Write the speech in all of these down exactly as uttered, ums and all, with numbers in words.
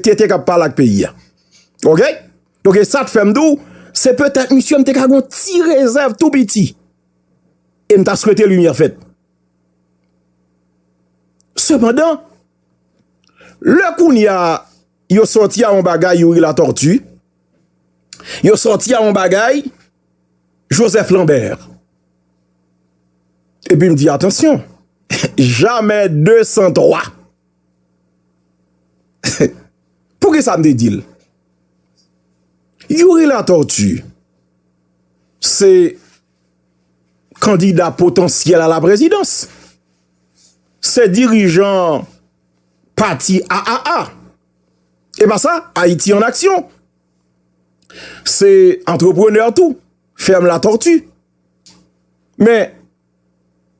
te te k ap pale ak peyi a. Oke? Donk, e sa k fè m di w, se petèt misye m te ka gen yon ti rezèv tou piti. E m ta swete limyè fèt. Sepandan, lè kounye a yo sòti a yon bagay Youri Latortue, yo sòti a yon bagay Joseph Lambert. Epi m di, atansyon, jamè de san twa. Poukisa m te di l? Youri Latortue se kandida potansyèl a la prezidans. Se dirijan pati A A A. E pa sa, Ayiti an Aksyon. Se antreprenè tou, fèm Latortue. Men,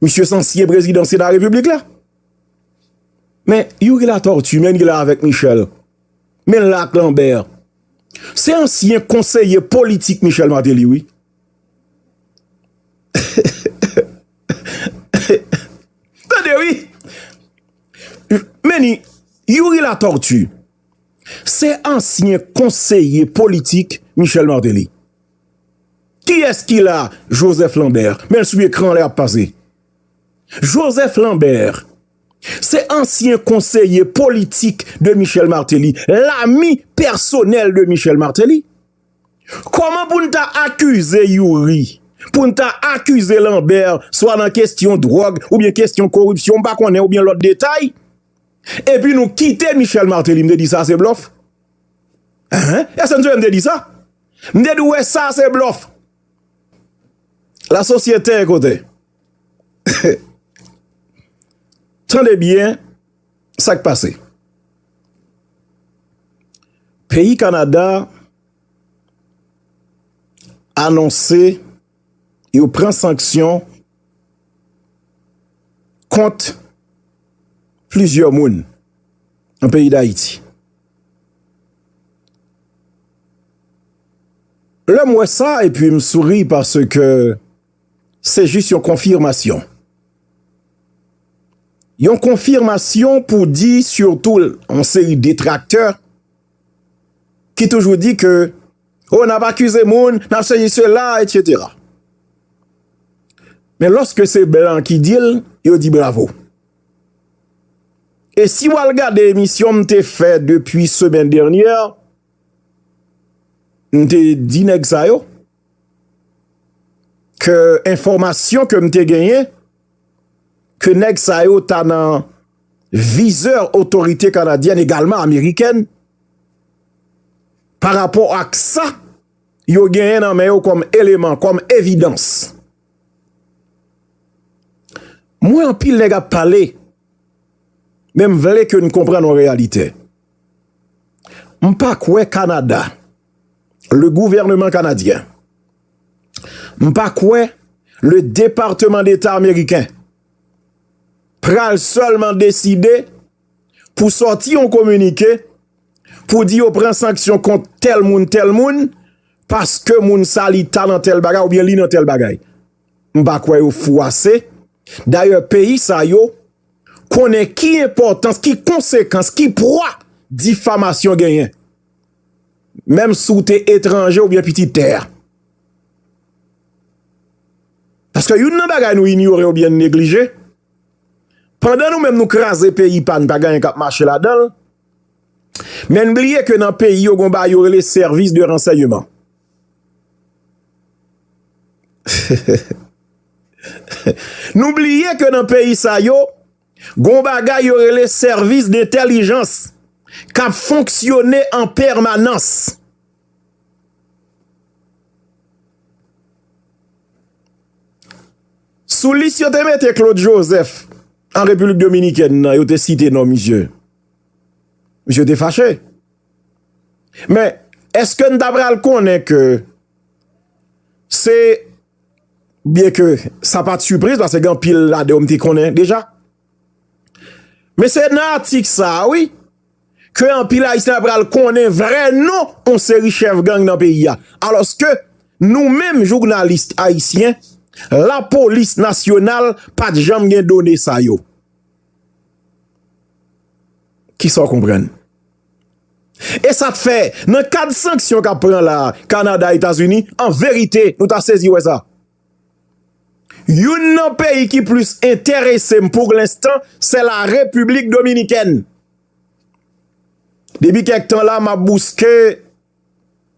misye se ansyen prezidan Sena Repiblik la. Men, Youri Latortue, men li la avèk Michel. Men l la ak Lambert. Se ansyen konseye politik Michel Martelly, wi. Tande, wi. Men ni, Youri Latortue, se ansyen konseye politik Michel Martelly. Kiyès ki la? Joseph Lambert. Men l sou ekran lè ap pase. Joseph Lambert, se ansyen konseye politik de Michel Martelly, lami pèsonèl de Michel Martelly. Kòman pou n ta akize Youri, pou n ta akize Lambert, swa nan kesyon dwòg, oubyen kesyon koripsyon, m pa konnen, oubyen lòt detay, epi nou kite Michel Martelly, m te di sa se blòf? Hein? Èske m te di sa? M te di, wè, sa se blòf. La sosyete kote. Tande byen sa k pase. Peyi Kanada anonse yo pran sanksyon kont plizyè moun nan peyi Dayiti. Lè m wè sa, epi m souri paske se jis yon konfimasyon. Yon konfimasyon pou di sitou yon seri detraktè ki toujou di ke, o, n ap akize moun, n ap sezi sela, etsetera. Men lòske se blan ki di l, yo di bravo. E si w al gade emisyon m te fè depi semèn dènyè, m te di nèg sa yo ke enfòmasyon ke m te genyen, ke nèg sa yo ta nan vizè otorite kanadyèn, egalman amerikèn, pa rapò ak sa yo genyen nan men yo kòm eleman, kòm evidans. M wè anpil nèg ap pale, men m vle ke n konprann yon reyalite. M pa kwè Kanada, le gouvernement canadien, m pa kwè le Département d'État américain pral sèlman deside pou sòti yon kominike pou di yo pran sanksyon kont tèl moun, tèl moun, paske moun sa li ta nan tèl bagay oubyen li nan tèl bagay. M pa kwè yo fou ase. Dayè, peyi sa yo konnen ki enpòtans, ki konsekans, ki pwa difamasyon genyen. Menm si w te etranje oubyen pitit tè a. Paske youn nan bagay nou inyore oubyen n neglije, pandan nou menm nou kraze peyi pa n, pa gen anyen k ap mache ladan l, men n bliye ke nan peyi yo gon bagay yo rele sèvis de ransèyman. Nou bliye ke nan peyi sa yo, gon bagay yo rele sèvis dentèlijans k ap fonksyone an pèmanans. Sou lis yo te mete Claude Joseph an Repiblik Dominikèn nan, yo te site non misye. Misye te fache. Men, èske n ta pral konnen ke se, byen ke sa pa t sipriz, paske gen anpil ladan yo m te konnen deja. Men se nan atik sa a, wi, ke anpil Ayisyen pral konnen vrè non yon seri chèf gang nan peyi a. Alòske nou menm, jounalis ayisyen, lapolis nasyonal pa t janm gen done sa yo. Kisa w konprann? E sa k fè, nan kad sanksyon k ap pran la, Kanada, Etazini, an verite, nou ta sezi wè sa. Youn nan peyi ki plis enterese m pou lenstan, se la Repiblik Dominikèn. Depi kèk tan la, m ap bouske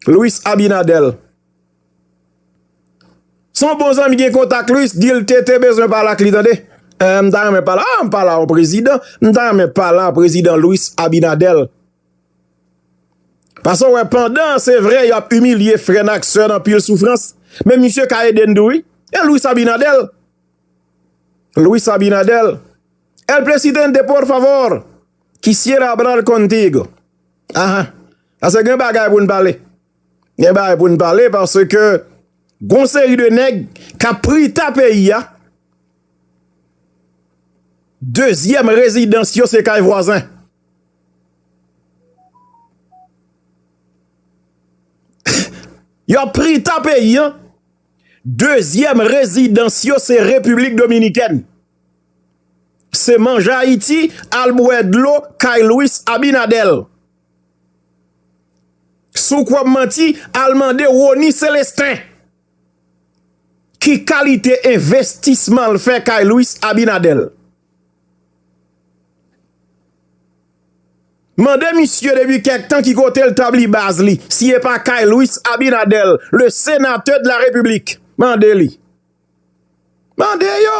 Luis Abinader. Se yon bon zanmi gen kontak Luis, di l T T bezwen pale ak li, tande. Eh, m ta renmen pale, ah, m pale a yon prezidan, m ta renmen pale a prezidan Luis Abinader. Paske w wè, pandan, se vre, y ap imilye frè n ak sè n anpil soufrans, men misye ka ede n tou, wi. E Luis Abinader, Luis Abinader, el presidente, por favor, quisiera hablar contigo. Aha. Paske gen bagay pou n pale. Gen bagay pou n pale, paske gon seri de nèg k ap prita peyi a, dezyèm rezidans yo se kay vwazen. Y ap prita peyi a, dezyèm rezidans yo se Repiblik Dominikèn. Se manje Ayiti, al bwè dlo kay Luis Abinader. Si w kwè m manti, al mande Rony Célestin ki kalite envestisman l fè kay Luis Abinader. Mande misye depi kèk tan ki kote l tabli baz li, si e pa kay Luis Abinader, le sénateur de la République. Mande li. Mande yo.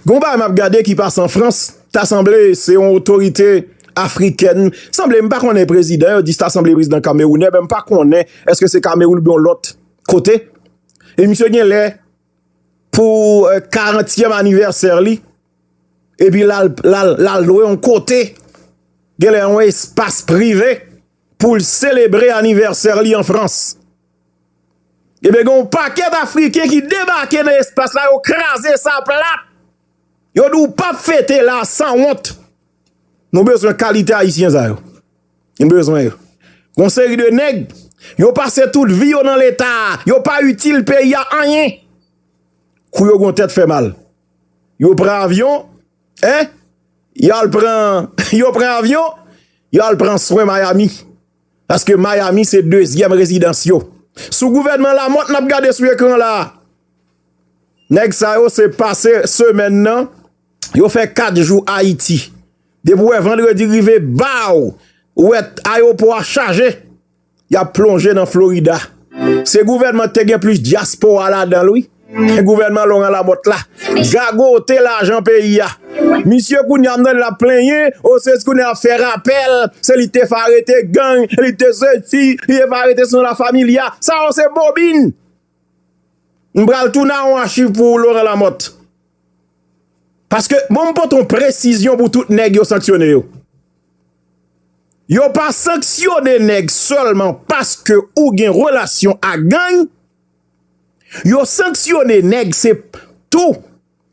Gon bagay m ap gade ki pase an Frans, ta sanble se yon otorite afrikèn. Sanble, m pa konnen prezidan, yo di ta sanble prezidan kamewounè, men m pa konnen èske se Kamewoun oubyen yon lòt kote. E misye gen lè pou, eh, karantyèm anivèsè li, epi l al, l al, l al lwe yon kote, gen lè yon espas prive pou l selebre anivèsè li an Frans. Ebyen, gen yon pakèt Afriken ki debake nan espas la, yo kraze sa plat. Yo di w p ap fete la, sanwont. Nou bezwen kalite Ayisyen sa yo. Nou bezwen yo. Gon seri de nèg, yo pase tout vi yo nan Leta, yo pa itil peyi a anyen. Kou yo gon tèt fè mal. Yo pran avyon, en? Y al pran, yo pran avyon, y al pran swen Miami. Paske Miami se dezyèm rezidans yo. Sou gouvènman Lamothe n ap gade sou ekran la. Nèg sa yo se pase semèn nan, yo fè kat jou Ayiti. Depi w wè vandredi rive, baw, ou wè ayewopò a chaje. Y ap plonje nan Florida. Se gouvènman ki te gen plis dyaspora ladan l, wi. Gouvènman Laurent Lamothe la. Gagote lajan peyi a. Misye kounye a m tande l ap plenyen, o se kounye a ap fè rapèl, se li te fè arete gang, li te sesi, li te fè arete son la familia. Sa yo se bobin. M pral tounen a yon achiv pou ou, Laurent Lamothe. Paske, bon, m pote yon presizyon pou tout nèg yo sanksyone yo. Yo pa sanksyone nèg sèlman paske ou gen relasyon ak gang. Yo sanksyone nèg se tou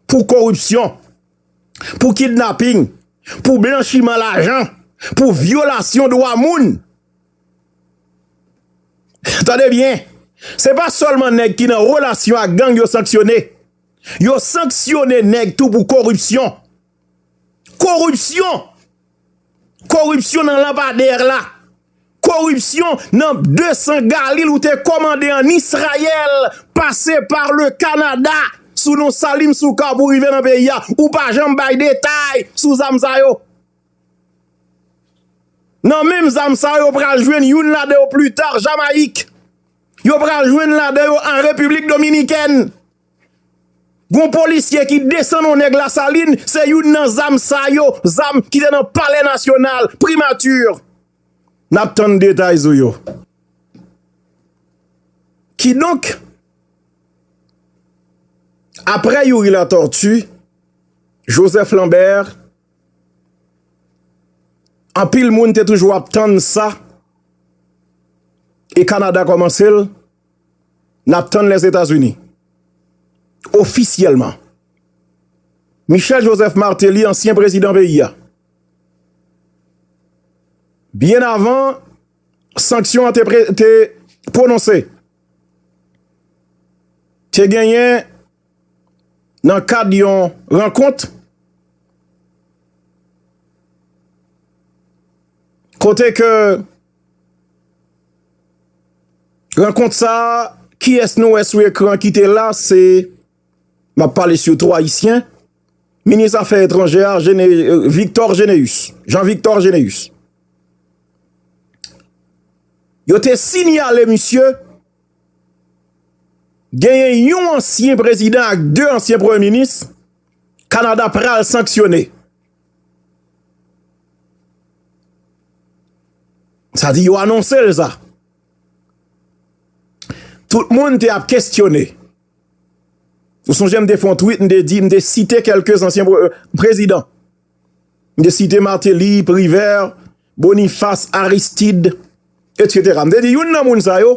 pou koripsyon, pou kidnaping, pou blanchiman lajan, pou vyolasyon dwa moun. Tande byen, se pa sèlman nèg ki nan relasyon ak gang yo sanksyone. Yo sanksyone nèg tou pou koripsyon. Koripsyon! Koripsyon nan lanpadè la. Koripsyon nan de san galil ou te kòmande an Israël, pase pa le Canada, sou non Salim Soukar pou rive nan peyi a. Ou pa janm bay detay sou zam sa yo. Nan menm zam sa yo, yo pral jwenn youn ladan yo pli ta Jamayik. Yo pral jwenn ladan yo an Repiblik Dominikèn. Gon polisye ki desann yon nèg Lasalin, se youn nan zam sa yo, zam ki te nan Palè Nasyonal, Primati. N ap tann detay sou yo. Kidonk, apre Youri Latortue, Joseph Lambert, anpil moun te toujou ap tann sa, e Kanada kòmanse l, n ap tann Lèzetazini. Ofisyèlman. Michel Joseph Martelly, ansyen prezidan peyi a. Byen avan sanksyon an te pre-, te pwononse, te genyen nan kad yon rankont, Kote ke rankont sa, kiyès nou wè sou ekran ki te la, se, m ap pale sitou Ayisyen, minis afè etranjè a, Gene-, Victor Généus, Jean Victor Généus. Yo te sinyale misye, genyen yon ansyen prezidan ak de ansyen premye minis, Kanada pral sanksyone. Sa di yo anonse l sa. Tout moun te ap kestyone. Ou sonje m te fè yon tweet, m te di, m te site kèlke ansyen pre-, prezidan. M te site Martelly, Privert, Boniface, Aristide, et cetera. M te di, youn nan moun sa yo,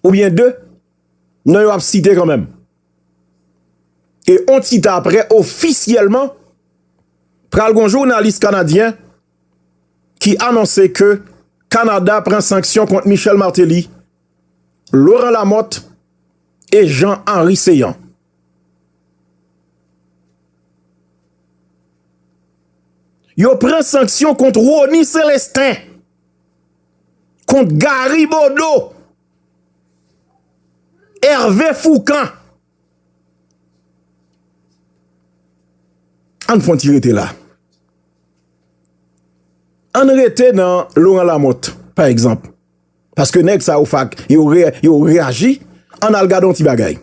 oubyen de, non yo ap site kanmenm. E on ti tan apre, ofisyèlman, pral gon jounalis kanadyen ki anonse ke Kanada pran sanksyon kont Michel Martelly, Laurent Lamothe e Jean Henry Céant. Yo pran sanksyon kont Rony Célestin, kont Gary Bodeau, Hervé Fourcand. Ann fè on ti rete la. Ann rete nan Laurent Lamothe, pa egzanp. Paske nèg sa yo fak, yo re-, yo reyaji, ann al gade on ti bagay.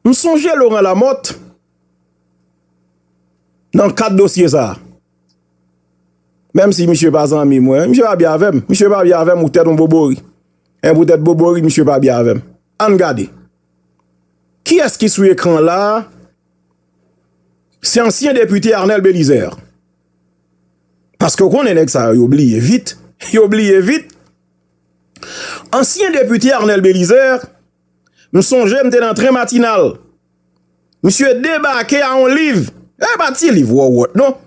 M sonje Laurent Lamothe nan kad dosye sa a. Menm si misye pa zanmi mwen, misye pa byen avè m. Misye pa byen avè m, poutèt on bobori. En, poutèt bobori, misye pa byen avè m. Ann gade. Kiyès ki sou ekran la a? Se ansyen depite Arnel Belizaire. Paske w konnen nèg sa yo, yo bliye vit. Yo bliye vit. Ansyen depite Arnel Belizaire, m sonje m te nan tren matinal. Misye debake a on liv. E pa ti liv wòwòt, non.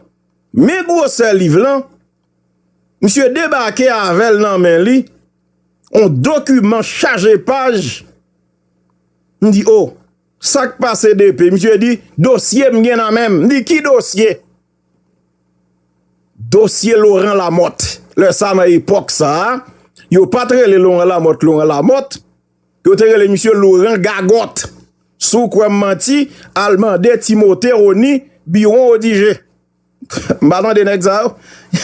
Men gwosè liv lan. Misye debake avè l nan men li. On dokiman chaje paj. M di, o, sa k pase D P? Misye di, dosye m gen nan men m. M di, ki dosye? Dosye Laurent Lamothe. Lè sa, nan epòk sa a, yo pa t rele Laurent Lamothe Laurent Lamothe. Yo te rele misye Laurent Gagòt. Si w kwè m manti, al mande Timote Rony, Biwon Odigé. M pa tande nèg sa yo.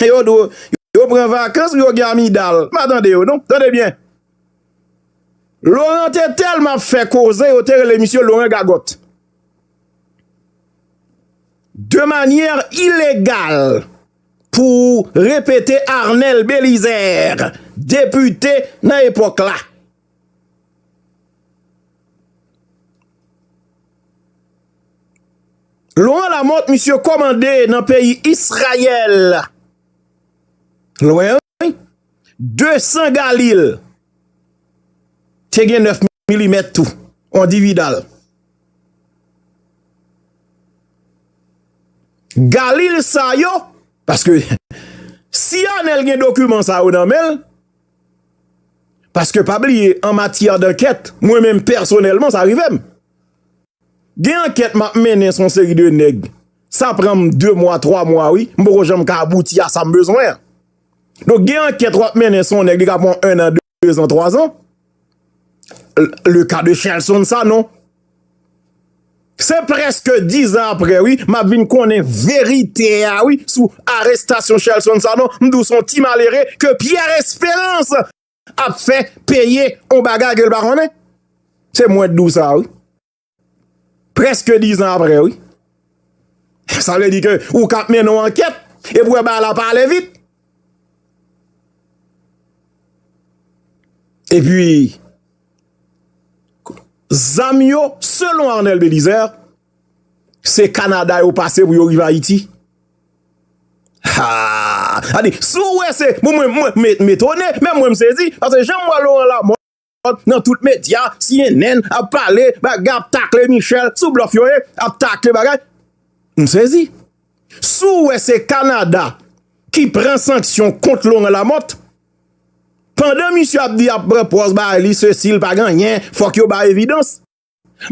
Yo dwe, yo pran vakans, yo gen amidal. M pa tande yo, non. Tande byen. Laurent te tèlman ap fè koze, yo te rele misye Laurent Gagòt. De manyè ilegal, pou repete Arnel Belizaire, depite nan epòk la. Laurent Lamothe, misye kòmande nan peyi Izrayèl. Lwen, wi. De san galil. Te gen nèf milimèt tou. On dividal. Galil sa yo, paske si Arnel gen dokiman sa yo nan men l, paske pa bliye, an matyè dankèt, mwen menm pèsonèlman, sa rive m. Gen ankèt m ap mennen sou yon seri de nèg. Sa pran m de mwa, twa mwa, wi. M poko janm ka abouti a sa m bezwen an. Donk, gen ankèt w ap mennen sou yon nèg, li ka pran en an, de zan, twa zan. Le, le ka de Shelson Sanon. Se prèske diz an apre, wi, m ap vin konnen verite a, wi, sou arestasyon Shelson Sanon. M di w se yon ti malere ke Pierre Espérance ap fè peye yon bagay ke l pa konnen. Se mwen k di w sa, wi. Prèske diz an apre, wi. Sa vle di ke ou k ap mennen yon ankèt, epi w wè bagay la pa ale vit. Epi, zam yo, selon Arnel Belizaire, se Kanada yo pase pou yo rive Ayiti. Ha! Gade, si w wè se, bon, mwen, mwen, m, m etone, men mwen m sezi, paske jan m wè Laurent Lamothe nan tout medya, C N N, ap pale, bagay ap takle Michel, sou blòf yo ye, ap takle bagay. M sezi. Si w wè se Kanada ki pran sanksyon kont Laurent Lamothe, pandan misye ap di ap pran pòz bay li, sesi, l pa gen anyen, fòk yo bay evidans.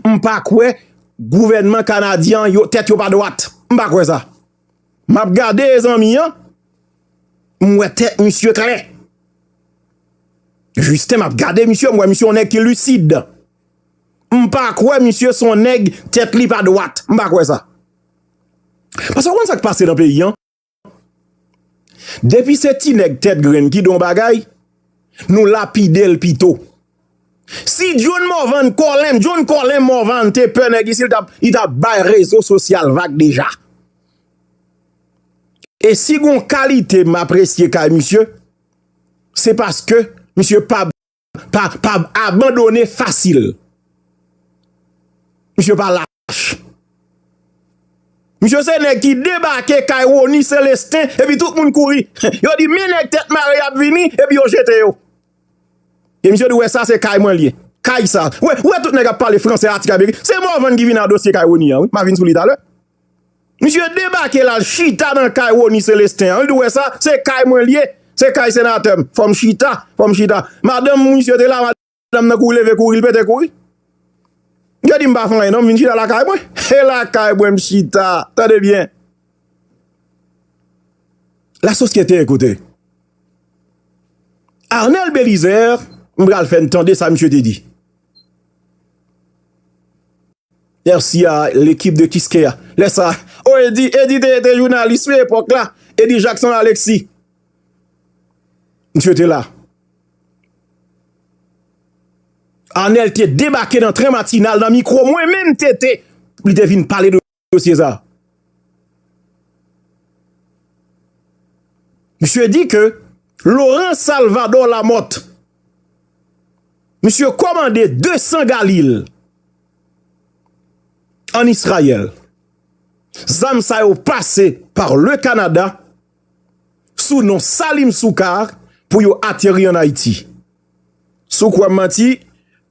M pa kwè gouvènman kanadyen an, yo, tèt yo pa dwat. M pa kwè sa. M ap gade zanmi an, m wè tèt misye klè. Jisten, m ap gade misye, m wè misye yon nèg ki lisid. M pa kwè misye se yon nèg tèt li pa dwat. M pa kwè sa. Paske w konn sa k pase nan peyi an? Depi se ti nèg tèt grenn ki di yon bagay, nou lapide l pito. Si John Morvan Colin, John Colin Morvan te pè nèg isi, li t ap, li t ap bay rezo sosyal vag deja. E si gon kalite m apresye kay misye, se paske misye pa, pa, pa abandone fasil. Misye pa lach. Misye se nèg ki debake kay Rony Celestin, epi tout moun kouri. Yo di, "Men nèg tèt mare y ap vini," epi yo jete yo. E misye di, "Wè sa, se kay mwen l ye." Kay sa. Wè, wè tout nèg ap pale franse Latikamerik. Se Morvan ki vin ak dosye kay Rony an, wi. M a vin sou li talè. Misye debake la, l chita nan kay Rony Celestin an. Li di, "Wè sa, se kay mwen l ye. Se kay senatè m. Fò m chita, fò m chita." Madanm misye te la, madanm nan kouri leve kouri, l pete kouri. Yo di m pa fè anyen non, m vin chita lakay mwen. E lakay mwen m chita. Tande byen. La sosyete, ekoute. Arnel Belizaire, m pral fè n tande sa misye te di. Merci à l'équipe de Kiskeya. Lè sa, oh, Edi, Edi te, te jounalis wi epòk la. Edi Jackson Alexis. Misye te la. Arnel te debake nan tren matinal nan mikwo mwen menm T T. Li te vin pale de dosye sa. Misye di ke Laurent Salvador Lamothe, misye kòmande de san Galil ann Izrayèl. Zam sa yo pase pa le Kanada sou non Salim Soukar pou yo ateri ann Ayiti. Si w kwè m manti,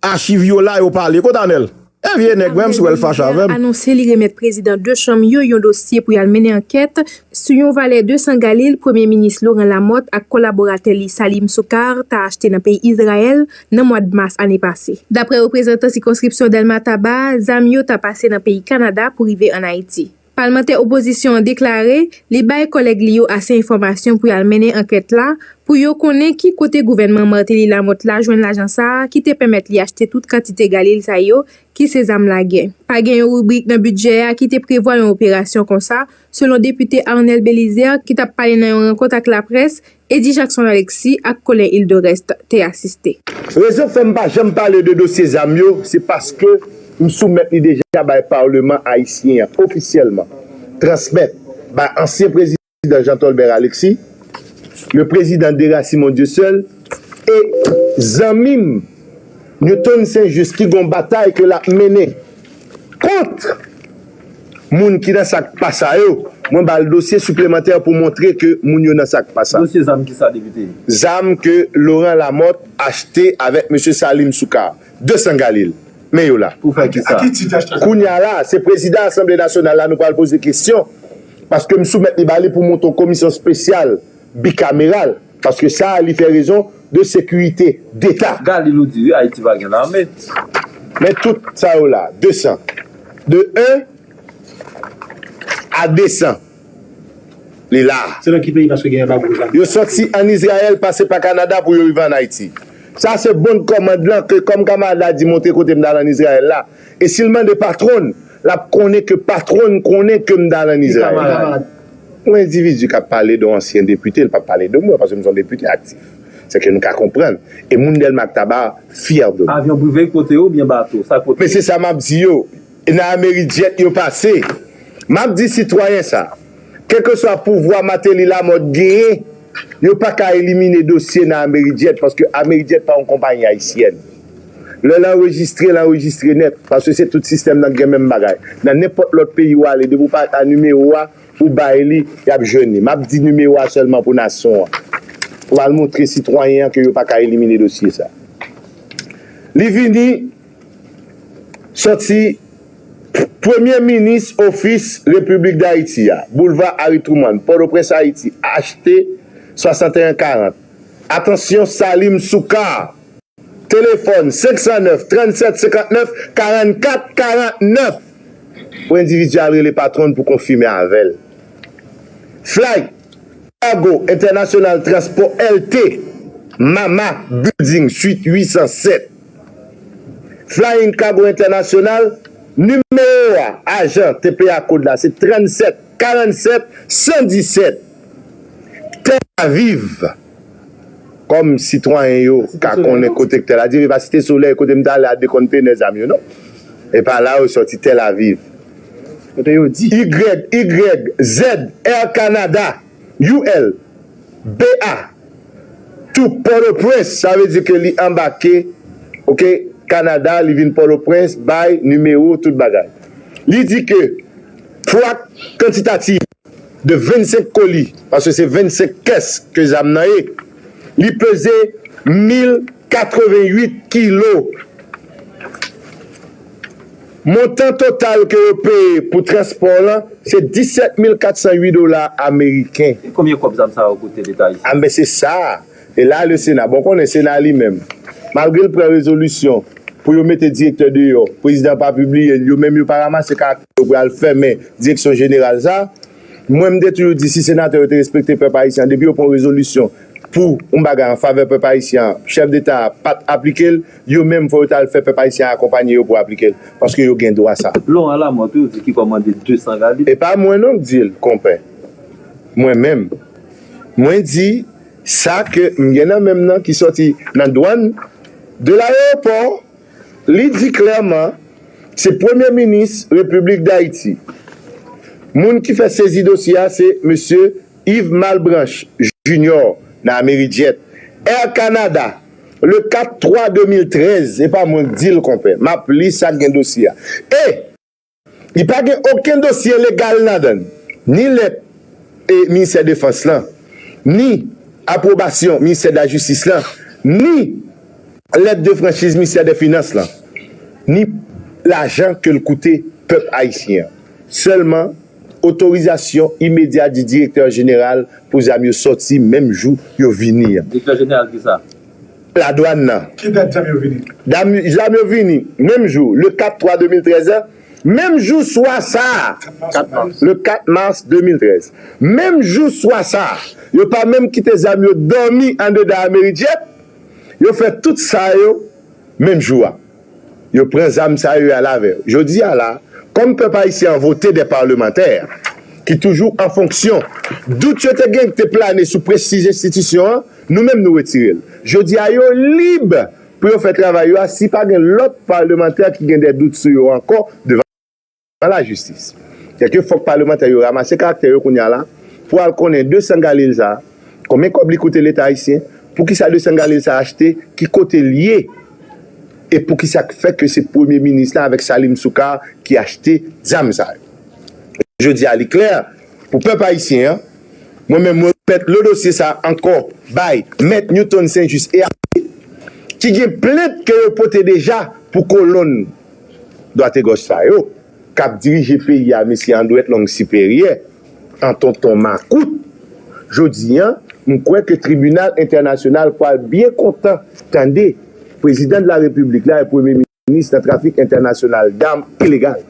achiv yo la, yo pale. Kote Anèl? E vye nèg, menm si w wè l fache avè m. Anonse li remèt prezidan de chanm yo yon dosye pou y al mennen ankèt sou yon valè de san galil Premye Minis Laurent Lamothe ak kolaboratè li Salim Soukar ta achte nan peyi Izrayèl nan mwa mas ane pase. Daprè reprezantan sikonskripsyon Dèlma Taba, zam yo ta pase nan peyi Kanada pou rive ann Ayiti. Palmantè opozisyon an deklare li bay kòlèg li yo ase enfòmasyon pou y al mennen ankèt la, pou yo konnen ki kote gouvènman Martelly Lamothe la jwenn lajan sa a ki te pèmèt li achte tout kantite galil sa yo, ki se zam lagè. Pa gen yon ribrik nan bidjè a ki te prevwa yon operasyon konsa, selon depite Arnel Belizaire ki t ap pale nan yon rankont ak laprès, Edi Jackson Alexis ak Colin Hilderest te asiste. Rezon fè m pa janm pale de dosye zam yo, se paske m soumèt li deja bay Palman ayisyen an ofisyèlman, transmèt bay ansyen prezidan Jean Tolbert Alexis, le président Dera Simon Dieuseul, e zanmi m Newton Saint Juste ki gon batay ke l ap mennen kont moun ki nan sa k pa sa yo, mwen ba l dosye siplemantè pou montre ke moun yo nan sa k pa sa. Dosye zam ki sa, depite? Zam ke Laurent Lamothe achte avèk mesye Salim Soukar, de san galil. Men yo la. Pou fè ki sa? Kounye a la, se prezidan Asanble Nasyonal la nou pral poze kesyon, paske m soumèt li ba li pou monte yon komisyon espesyal bikameral, paske sa a li fè rezon de sekirite deta. Galil ou di wi, Ayiti pa gen lame. Men tout sa yo la, de san. De en a de san. Li la. Se nan ki peyi paske gen anba gwo zam? Yo sòti ann Izrayèl, pase pa Kanada pou yo rive ann Ayiti. Sa se bon kòmand lan ke kòm kamarad la di montre kote m t al ann Izrayèl la. E si l mande patwon l, l ap konnen ke patwon l konnen ke m t al ann Izrayèl. Yon endividi k ap pale de yon ansyen depite, l p ap pale de mwen, paske m se yon depite aktif. Se ke nou ka konprann. E moun Dèlma ak Taba fyè de mwen. Avyon prive k pote yo oubyen bato? Sa k pote yo? Men se sa m ap di yo. E nan Amerijet yo pase. M ap di sitwayen sa. Kèlkeswa pouvwa Martelly Lamothe genyen, yo pa ka elimine dosye nan Amerijet, paske Amerijet pa yon konpayi ayisyèn. Lè l anrejistre, l anrejistre nèt, paske se tout sistèm nan k gen menm bagay. Nan nenpòt lòt peyi w ale, depi w pa a nimewo a, ou bay li, y ap jwenn li. M ap di nimewo a sèlman pou nasyon an. Pou al montre sitwayen an ke yo pa ka elimine dosye sa. Li vini sòti Premye Minis Ofis Repiblik Dayiti a, Boulva Harry Truman, Pòtoprens, Ayiti, H T swasanteyen karant. Atansyon, Salim Soukar. Telefòn, senk san nèf, trannsèt senkantnèf, karannkat karannèf. Pou endividi a al rele patwon l pou konfime avè l. Flight Cargo International Transport L T, Mama Building, Suite huit cent sept. Flying Cargo International, nimewo a, ajan T P A kòd la, se trannsenk karannsenk san disèt. Tel Aviv, kòm sitwayen yo ka konnen kote Tel Aviv, e pa Site Solèy, kote m t ale a dekonn tenè zam yo, non. E pa la yo sòti, Tel Aviv. Kote yo di. Y Y Z Air Canada, U L, B A, tou Pòtoprens, sa vle di ke li anbake, oke, Kanada, li vin Pòtoprens, bay nimewo, tout bagay. Li di ke pwa kantitatif de vennsenk koli, paske se vennsenk kès ke zam nan ye, li peze mil katreventuit kilo. Montan total ke yo peye pou transpò lan, se disèt mil katsan uit dola ameriken. E konbyen kòb zam sa yo koute Leta ayisyen? A, men se sa. E la, le Sena, bon, konnen Sena li menm, malgre l pran rezolisyon pou yo mete direktè deyò, prezidan pa pibliye l, yo menm yo pa ranmase karaktè yo pou y al fèmen direksyon jeneral sa. Mwen, m te toujou di, si senatè yo te respekte pèp ayisyen an, depi yo pran rezolisyon pou yon bagay an favè pèp ayisyen an, chèf deta a pa t aplike l, yo menm fò yo t al fè pèp ayisyen an akonpanye yo pou aplike l, paske yo gen dwa sa. Lon a lamò tou, yo di ki kòmande desan galil. E pa mwen non k di l, konpè. Mwen menm. Mwen di sa ke m gen nan men m nan ki sòti nan dwàn de layewopò, li di klèman, se Premye Minis Repiblik Dayiti. Moun ki fè sezi dosye a, se mesye Yves Malbranche Junior nan Amerijet. Air Canada, le kat twa de mil trèz, e pa mwen k di l, konpè. M ap li sa k gen dosye a. E li pa gen okenn dosye legal ladan l, ni lèt e Ministè Defans lan, ni apwobasyon Ministè de la Jistis lan, ni lèt de franchiz Ministè de Finans lan, ni lajan ke l koute pèp ayisyen an. Sèlman, otorizasyon imedya di direktè jeneral pou zam yo sòti menm jou yo vini an. Direktè jeneral ki sa? Ladwàn nan. Ki dat zam yo vini? Dam, zam yo vini menm jou, le kat twa de mil trèz an, menm jou swa sa a, kat mas, le kat mas de mil trèz. Menm jou swa sa a, yo pa menm kite zam yo dòmi andedan Amerijet, yo fè tout sa yo menm jou a. Yo pran zam sa yo y al avè yo. Jodi a la, kòm pèp ayisyen an vote de palmantè ki toujou an fonksyon, dout yo te gen ki te plane sou prestij enstitisyon an, nou menm nou retire l. Jodi a, yo lib pou yo fè travay yo a, si pa gen lòt palmantè ki gen de dout sou yo ankò devan lajistis. Sèke fòk palmantè yo ranmase karaktè yo kounye a la pou al konnen desan galil sa a, konbyen kòb li koute Leta ayisyen, poukisa desan galil sa a achte, ki kote l ye, e poukisa k fè ke se Premye Minis la avèk Salim Soukar ki achte zam sa yo. Jodi a, li klè pou pèp ayisyen an. Mwen menm, mwen remèt le dosye sa a ankò bay Mèt Newton Saint-Just e Abbé, ki gen plent ke yo pote deja pou kolonn dwategòch sa yo k ap dirije peyi a, mesye an dwèt long siperyè, an tonton makout. Jodi a, m kwè ke tribinal entènasyonal pral byen kontan tande prezidan de la repiblik la e premye minis nan trafik entènasyonal dam ilegal.